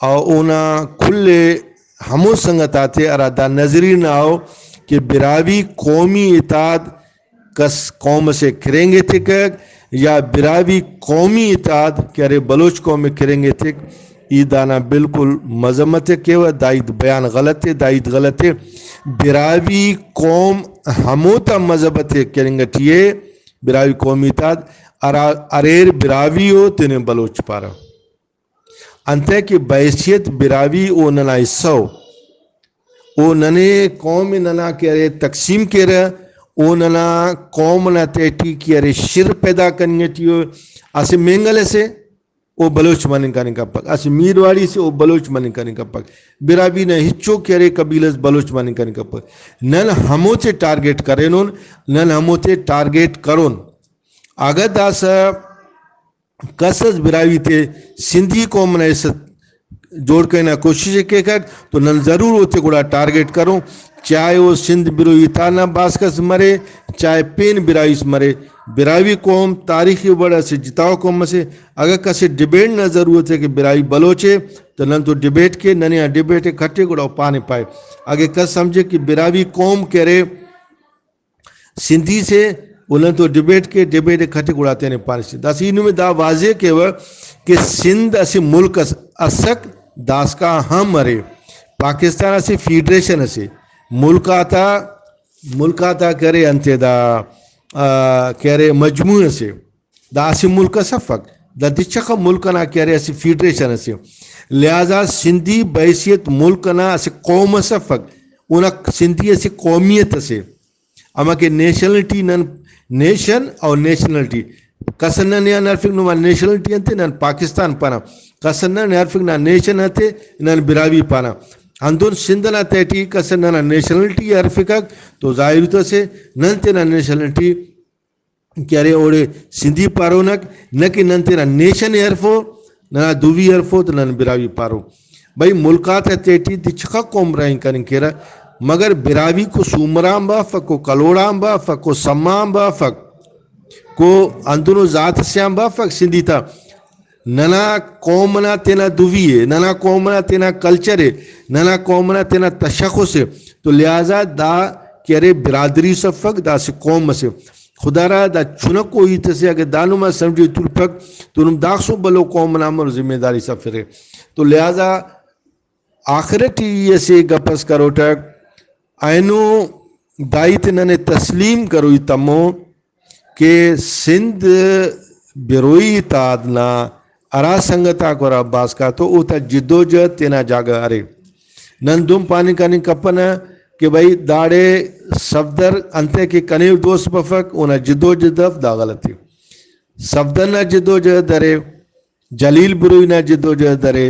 و اونا کل ہمو سنگت آتے ہرا دا نظریہ نا ءُ کہ براہوئی قومی اتحاد کس قوم اسے کھرینگ ایتکک یا براہوئی قومی اتحاد کہ ارے بلوچ قوم کھرینگ ایتک، ای دانا بالکل مذمت ءِ کیوہ، دا ہیت بیان غلط ءِ، دا ہیت غلط ءِ۔ براہوئی قوم ہموتا مذہب تے کننگ ٹی ءِ، براہوئی قومی اتحاد ہرا اریر براہوئی ءُ تینے بلوچ پارہ۔ انتئے کہ بحیثیت براہوئی او ننا حصہ ءُ۔ او ننے قوم ننا کہ ارے تقسیم کیرہ، او ننا قوم نا تہٹی کہ ارے شر پیدا کننگ ٹی ءُ۔ اسہ مینگل اسے او بلوچ مننگ کننگ کپک، اسہ میرواڑی سے او بلوچ مننگ کننگ کپک، براہوئی نا ہچو کہ ارے قبیلہ اس بلوچ مننگ کننگ کپک۔ نن ہموتے ٹارگٹ کرینن، نن ہموتے ٹارگٹ کرون۔ اگہ داسہ کس اس براہوئی تے سندھی قوم نا حصہ جوڑ کننگ نا کوشش ءِ کیکک تو نن ضرور اوتے گڑا ٹارگٹ کرون۔ چاہے او سندھ بروئی اتحاد نا باسک اس مرے، چاہے پین براہوئی اس مرے، براہوئی قوم تاریخی وڑ اسہ جتاؤ قوم اسے۔ اگہ کسے ڈبیٹ نا ضرورت ہے کہ براہوئی بلوچ ہے، تو نن تو ڈبیٹ کے، ننے آ ڈبیٹ ءِ کھٹے، گڑا او پانے پائے۔ اگہ کس سمجھے کہ براہوئی قوم کہ ارے سندھی سے، او نن تو ڈبیٹ کے، ڈبیٹ ءِ کھٹے، گڑا تینے پانے سے۔ داسہ ای نمے دا واضح کیوہ کہ سندھ اسہ ملک اس-، اسک، داسکان ہم ارے۔ پاکستان اسہ فیڈریشن اسے، ملک آتا، ملک آتا کہ ارے انتے دا، آ، کہ ارے مجموعہ اسے۔ دا اسہ ملک اس افک، دا دچخہ ملک ئنا کہ ارے اسہ فیڈریشن اسے۔ لہذا سندھی بحیثیت ملک ئنا اسہ قوم اس افک، اونا سندھی اسہ قومیت اسے۔ ہمہ کہ نیشنلٹی نن، نیشن اور نیشنلٹی، کس ننے آن ہرفک نما نیشنلٹی انتے، نن پاکستان پانہ، کس ننے ہرفک نا نیشن انتے، نن براہوئی پانہ۔ ہندن سندھ ئنا تہٹی کس ننا نیشنلٹی ہرفکک تو ظاہر تو اسے نن تینا نیشنلٹی کہ ارے اوڑے سندھی پارونک، نہ کہ نن تینا نیشن ءِ ہرفو، ننا دوی ہرفو تو نن براہوئی پارو۔ بھئی، ملک آتا تہٹی دچخہ قوم رہینگ کننگ کیرہ، مگر براہوئی کو سومران بافک، کو کلوڑان بافک، کو سمان بافک، کو ہندنو ذات سے آن بافک سندھی تا۔ ننا قوم ئنا تینا دوی ءِ، ننا قوم ئنا تینا کلچر ءِ، ننا قوم ئنا تینا تشخص ءِ۔ تو لہذا دا کہ ارے برادری اس افک، دا اسہ قوم اسے۔ خدا را دا چنکو ہیت اسے، اگہ دا نما سمجھی تولپک تو نم داخسو بھلو قوم ئنا امر ذمہ داری سفرے۔ تو لہذا آخر ٹی ای اسہ گپ اس کروٹک، اینو دا ہیت ننے تسلیم کروئی تمو کہ سندھ بروئی اتحاد نا ہرا سنگت آک ہرا باسکا تو اوتا جدوجہد تینا جاگہ ارے۔ نن دن پاننگ کننگ کپنہ کہ بھئی داڑے صفدر انتئے کہ کنے دوست بفک، اونا جدوجہد اف، دا غلط ءِ۔ صفدر نا جدوجہد ارے، جلیل بروئی نا جدوجہد ارے،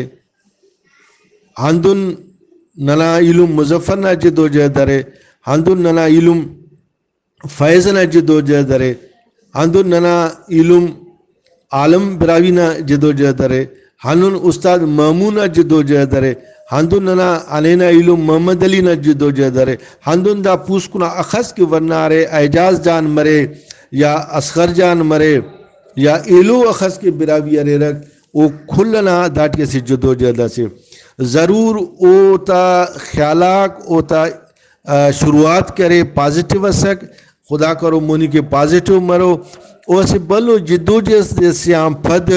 ہندن ننا ایلم مظفر نا جدوجہد ارے، ہندن ننا ایلم فیض نا جدوجہد ارے، ہندن ننا ایلم عالم براہوئی نا جدوجہد ارے، ہندن استاد مامون نا جدوجہد ارے، ہندن ننا ہنینا ایلم محمد علی نا جدوجہد ارے، ہندن دا پوسکنا اخس کہ ورنا ارے، اعجاز جان مرے یا اصغر جان مرے یا ایلو اخس کہ براہوئی اریرک، او کل ئنا داٹی اسہ جدوجہد اسے۔ ضرور اوتا خیالاک، اوتا آ، شروعات کرے، پازیٹیو اسک، خدا کرو مونی کہ پازیٹیو مرو۔ او اسہ بھلو جدوجہد سے آن پد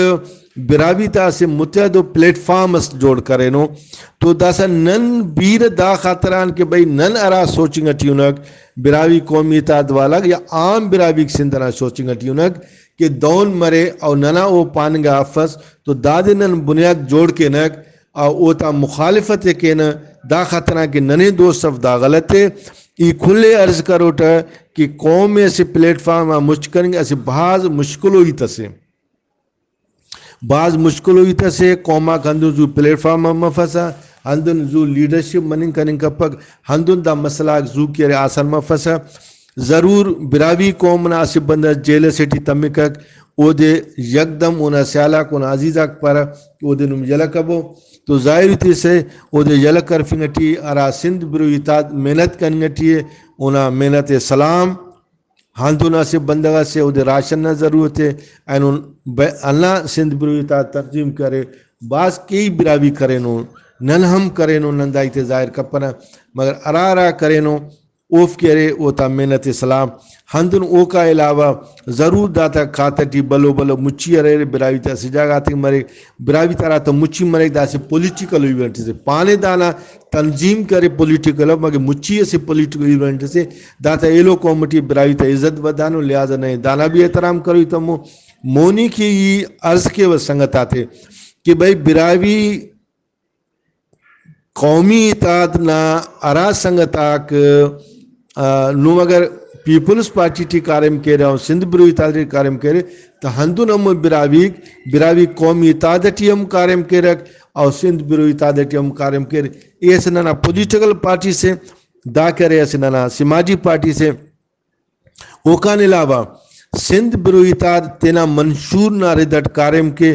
براہوئی تا اسہ متحد و پلیٹ فارم اس جوڑ کرینو۔ تو داسہ نن بیرہ دا خاطران کہ بھئی نن ہرا سوچنگ ٹی انک، براہوئی قومی اتحاد والاک یا عام براہوئیک سندھ ئنا سوچنگ ٹی انک کہ دہن مرے او ننا او پاننگا افس، تو دادے نن بنیاد جوڑ کینک۔ آ اوتا مخالفت ءِ کینہ، دا خاطران کہ ننے دوست اف، دا غلط ءِ۔ ای کل ءِ عرض کروٹہ کہ قوم ءِ اسہ پلیٹ فارم آ مچ کننگ اسہ بھاز مشکلو ہیت اسے، بھاز مشکلو ہیت اسے۔ قوم آک ہندن زو پلیٹ فارم آ مفسہ، ہندن زو لیڈرشپ مننگ کننگ کپک، ہندن دا مسئلہ آک زو کہ ارے آسان مفسہ۔ ضرور براہوئی قوم نا اسہ بندغ جیل اسے ٹی تمکک، اودے یکدم اونا سیال آک، اونا عزیز آک پارہ کہ اودے نم یلہ کبو۔ تو ظاہر ہیت اسے، اودے یلہ کرفنگ ٹی ہرا سندھ بروئی اتحاد محنت کننگ ٹی ءِ، اونا محنت ءِ سلام۔ ہندن اسہ بندغ اسے، اودے راشن نا ضرورت ءِ، اینو ب-، ہندا سندھ بروئی اتحاد تنظیم کرے، بھاز کیہی براہوئی کرینو، نن ہم کرینو، نن دا ہیت ءِ ظاہر کپنہ، مگر ہرا ہرا کرینو، اوفک ارے اوتا محنت ءِ سلام۔ ہندن اوکا علاوہ ضرور داتا کھاتہ ٹی بھلو بھلو مچی ارے، براہوئی تا اسہ جاگہ غاتیک مریک، براہوئی تا ہراتم مچی مریک، دا اسہ پولیٹیکل ایونٹ سے پانے، دانا تنظیم کرے پولیٹیکل، مگر مچی اسہ پولیٹیکل ایونٹ سے۔ داتا ایلو قوم ٹی براہوئی تا عزت ودانو، لہذا ننے دانا بھی احترام کروئی تمو۔ مونی کہ ای عرض کیوہ سنگت آتے کہ بھئی براہوئی قومی اتحاد نا ہرا سنگت آک، آ، نم اگر پیپلز پارٹی ٹی کاریم کیرہ و سندھ بروئی اتحاد ٹی کاریم کیرہ، تو ہندن ہم براہوئی، براہوئی قومی اتحاد ٹی ہم کاریم کیرک، اور سندھ بروئی اتحاد ٹی ہم کاریم کیرہ۔ اے اسہ ننا پولیٹیکل پارٹی سے، دا کرے اسہ ننا سماجی پارٹی سے۔ اوکان علاوہ سندھ بروئی اتحاد تینا منشور نا رد اٹ کاریم کے،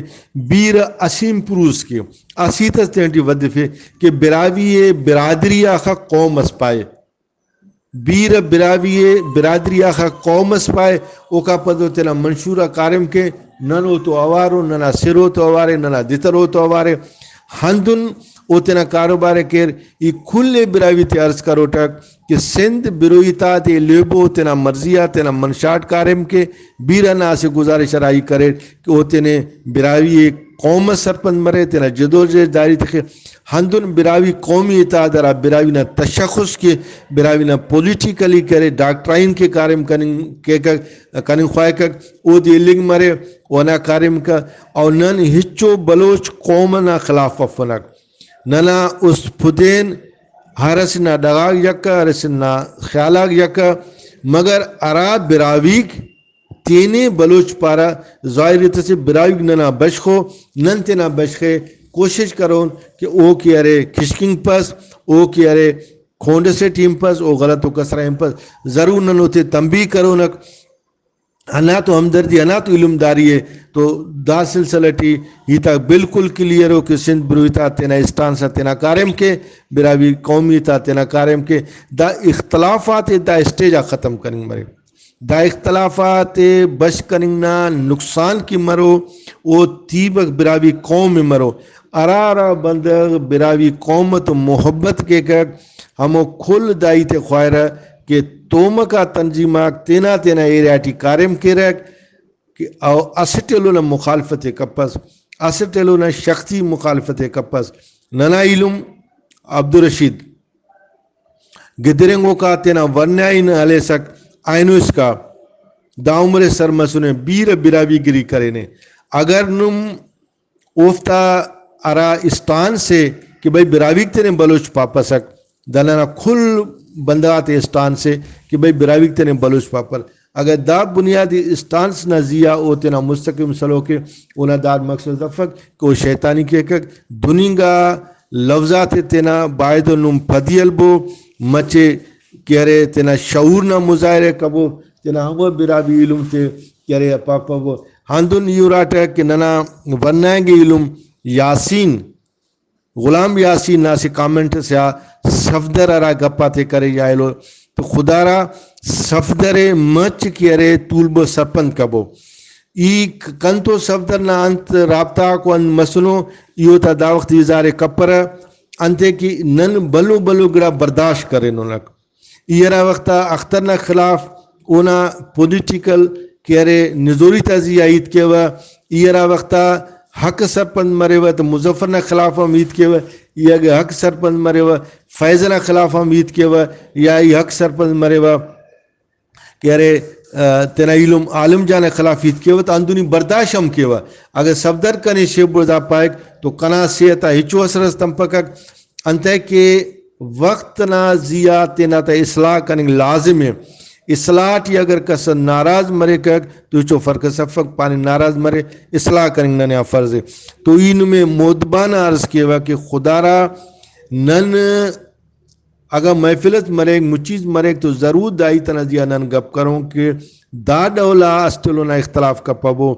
بیرہ اسہ امپرووز کے، اسہ ہیت اس تینٹی ودفے کہ براہوئی ءِ برادری آخا قوم اس پائے۔ بیرہ براہوئی ءِ، برادری آخا قوم اس پائے، اوکا پد او تینا منشور آ کاریم کے، نن اوتو اوارو، ننا سر اوتو اوارے، ننا دتر اوتو اوارے۔ ہندن او تینا کاروبار ءِ کیر۔ ای کل براہوئی تے عرض کروٹک کہ سندھ بروہی تا دے ایلو بو، تینا مرضی آ، تینا منشاٹ کاریم کے۔ بیرہ نا اسہ گزارش ہرا ای کریر کہ او تینے براہوئی قوم اس سرپند مرے، تینا جدوجہد جاری تخے۔ ہندن براہوئی قومی اتحاد ہرا براہوئی نا تشخص کے، براہوئی نا پولیٹیکلی کرے، ڈاکٹرائن کے کاریم کننگ کیکک، کننگ خواہکک، اودے الیگ مرے، اونا کاریم کا۔ او نن ہچو بلوچ قوم نا خلاف افنک۔ ننا است پدین ہر اسہ نا ڈغاک یکہ، ہر اسہ نا خیالاک یکہ، مگر ہرا براہوئیک تینے بلوچ پارہ، ظاہر ای تسے براہوئیک ننا بشخ ءُ، نن تینا بشخ ءِ کوشش کرون کہ او کہ ارے کشکنگ پس، او کہ ارے کھونڈ اسے ٹی ہنپس، او غلط ءُ کسرا ہنپس۔ ضرور نن اوتے تنبیہ کرونک، ہندا تو ہمدردی، ہندا تو علمداری ءِ۔ تو دا سلسلہ ٹی ہیتاک بالکل کلیئر ءُ کہ سندھ بروہی تا تینا اسٹانس آ تینا کاریم کے، براہوئی قومی تا تینا کاریم کے۔ دا اختلافات ءِ دا اسٹیج آ ختم کننگ مریک۔ دا اختلافات ءِ بش کننگ نا نقصان کہ مرو، او تیبک براہوئی قوم ءِ مرو۔ ہرا ہرا بندغ براہوئی قوم تو محبت کیکک، ہمو کل دا ہیت ءِ خواہرہ کہ تومکا تنظیم آک تینا تینا ایریا ٹی کاریم کیرک کہ او اسٹ ایلو نا مخالفت ءِ کپس، اسٹ ایلو نا شخصی مخالفت ءِ کپس۔ ننا ایلم عبدالرشید گدرینگوکا تینا ورنایین ہلیسک، اینو اسکا دا عمر ءِ سر مسنے، بیرہ براہوئی گری کرینے۔ اگر نم اوفتا ہرا اسٹانس ءِ کہ بھئی براہوئیک تینے بلوچ پاپسک، دا ننا کل بندغ آتے اسٹانس ءِ کہ بھئی براہوئیک تینے بلوچ پاپر۔ اگہ دا بنیادی اسٹانس نا زیہا او تینا مستقیم سلوک ءِ، اونا داد مقصد افک کہ او شیطانی کیکک۔ دننگا لوز آتے تینا بایدو نم پدی ہلبو، مچے کہ ارے تینا شعور نا مظاہرہ کبو، تینا ہمو براہوئی ایلم تے کہ ارے پاپبو۔ ہندن ای اراٹہ کہ ننا ورنائنگے ایلم یاسین، غلام یاسین نا اسہ کامنٹ اسے آ صفدر ہرا گپ آتے کرے یا ایلو، تو خدارا صفدر ءِ مچ کہ ارے تولبو، سرپند کبو۔ ای ک-، کنتو صفدر نا انت رابطہ غاکو انت مسنو، ای اوتا دا وخت اظہار ءِ کپرہ، انتئے کہ نن بھلو بھلو گڑا برداشت کریننک۔ ای ہرا وخت آ اختر نا خلاف اونا پولیٹیکل کہ ارے نزوری تا زیہا ہیت کیوہ، ای ہرا وخت آ حق سرپند مریوہ تو مظفر نا خلاف ہم ہیت کیوہ، ای اگہ حق سرپند مریوہ فیض نا خلاف ہم ہیت کیوہ، یا ای حق سرپند مریوہ کہ ارے، آ، تینا ایلم عالم جان نا خلاف ہیت کیوہ تو ہندن ای برداشت ہم کیوہ۔ اگہ صفدر کنے شیف بڑزا پائک تو کنا صحت آ ہچو اثر اس تمپکک۔ انتئے کہ وخت نا زیہا تینا تا اصلاح کننگ لازم ءِ۔ اصلاح ٹی اگر کس ناراض مریکک تو ہچو فرق اس افک، پانے ناراض مرے، اصلاح کننگ ننے آ فرض ءِ۔ تو ای نمے مودبانہ عرض کیوہ کہ خدارا نن اگہ محفل اس مریک، مچیس مریک تو ضرور دا ہیت ئنا زیہا نن گپ کرون کہ دا ڈول آ اسٹ ایلو نا اختلاف کپبو،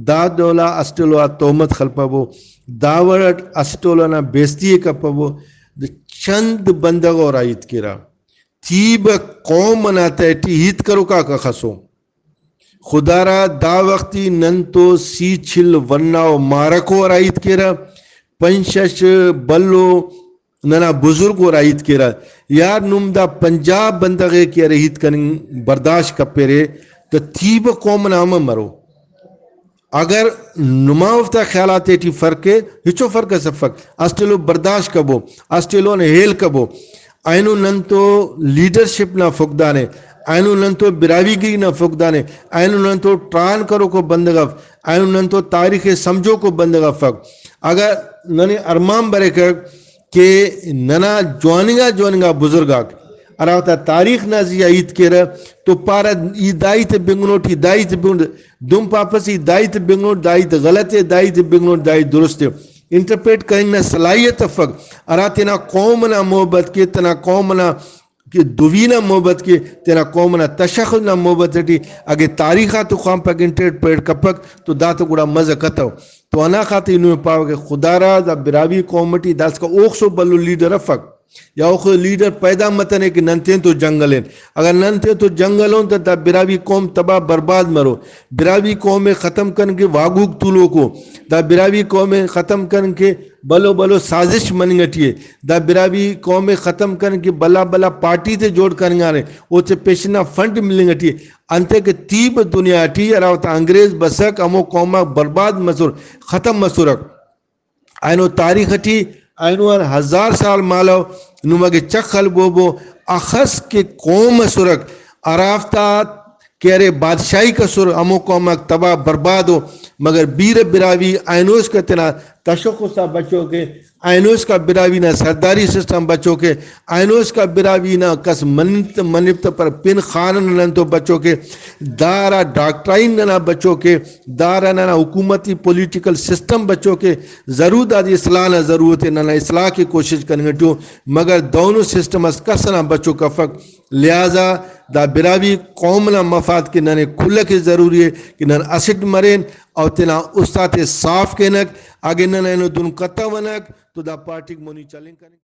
دا ڈول آ اسٹ ایلو آ تہمت خلپبو، دا وڑ اٹ اسٹ ایلو نا بے عزتی ءِ کپبو۔ دا چند بندغ اورا ہیت کیرہ، تیبہ قوم ئنا تہٹی ہیت کروکاک اخسو۔ خدارا دا وختی نن تو سی چل ورنا و مارکو ہرا ہیت کیرہ، پنچ شش بھلو ننا بزرگ ہرا ہیت کیرہ۔ یار نم دا پنجاہ بندغ ءِ کہ ارے ہیت کننگ برداشت کپیرے تہ تیبہ قوم ئنا امر مرو۔ اگر نما اوفتا خیال آتے ٹی فرق ءِ، ہچو فرق اس افک۔ اسٹ ایلو برداشت کبو، اسٹ ایلو نے ہیل کبو۔ اینو نن تو لیڈرشپ نا فقدان ءِ، اینو نن تو براہوئی گری نا فقدان ءِ، اینو نن تو ٹران کروکو بندغ اف، اینو نن تو تاریخ ءِ سمجھوکو بندغ افک۔ اگہ ننے ارمان بریکہ کہ ننا جواننگا جواننگا بزرگ آک ہرا وختا تاریخ نا زیہا ہیت کیرہ تو پارہ، ای دا ہیت ءِ بنگنٹ، ای دا ہیت ءِ بنگنٹ، دن پاپس ای دا ہیت ءِ بنگنٹ، دا ہیت غلط ءِ، دا ہیت ءِ بنگنٹ، دا ہیت درست ءِ۔ انٹرپریٹ کننگ نا صلاحیت افک، ہرا تینا قوم ئنا محبت کے، تینا قوم ئنا کہ دوی نا محبت کے، تینا قوم ئنا تشخص نا محبت ٹی اگہ تاریخ آتو خوانپک، انٹرپریٹ کپک تو دا تو گڑا مزہ کتو۔ تو ہندا خاطر ای نمے پاوہ کہ خدارا دا براہوئی قوم ٹی داسکا اوخسو بھلو لیڈر افک۔ یا اوخو لیڈر پیدا متنے کہ نن تین تو جنگ ہلین۔ اگر نن تین تو جنگ ہلون تو دا براہوئی قوم تباہ برباد مرو۔ براہوئی قوم ءِ ختم کن کہ واگوک تولوکو۔ دا براہوئی قوم ءِ ختم کن کہ بھلو بھلو سازش مننگ ٹی ءِ۔ دا براہوئی قوم ءِ ختم کن کہ بھلا بھلا پارٹی تے جوڑ کننگانے، اوتے پیشن نا فنڈ ملنگ ٹی ءِ۔ انتئے کہ تیب دنیا ٹی ہرا وخت انگریز بسک، ہمو قوم آک برباد مسر، ختم مسرک۔ اینو تاریخ ٹی اینو ہر ہزار سال مالو نم اگہ چخ ہلبوبو، اخس کہ قوم اسرک ہرافتا کہ ارے بادشاہیک اسر، ہمو قوم آک تباہ برباد ءُ، مگر بیرہ براہوئی اینو اسکا تینا تشخص آ بچوکے، اینو اسکا براہوئی نا سرداری سسٹم بچوکے، اینو اسکا براہوئی نا کس منت، منپتہ پر پن خانہ نن تو بچوکے، دا ہرا ڈاکٹرائن ننا بچوکے، دا ہرا ننا حکومتی پولیٹیکل سسٹم بچوکے، ضرور دادے اصلاح نا ضرورت ءِ، ننا اصلاح کے کوشش کننگ ٹی ءُ، مگر دونوں سسٹم اس کس ئنا بچوک افک۔ لہذا دا براہوئی قوم نا مفاد کہ ننے کل کہ ضروری ءِ کہ نن اسٹ مرین اور تینا است آتے صاف کینک۔ اگہ نن اینو دن کتونک تو دا پارٹیک مونی چلینگ کننگ۔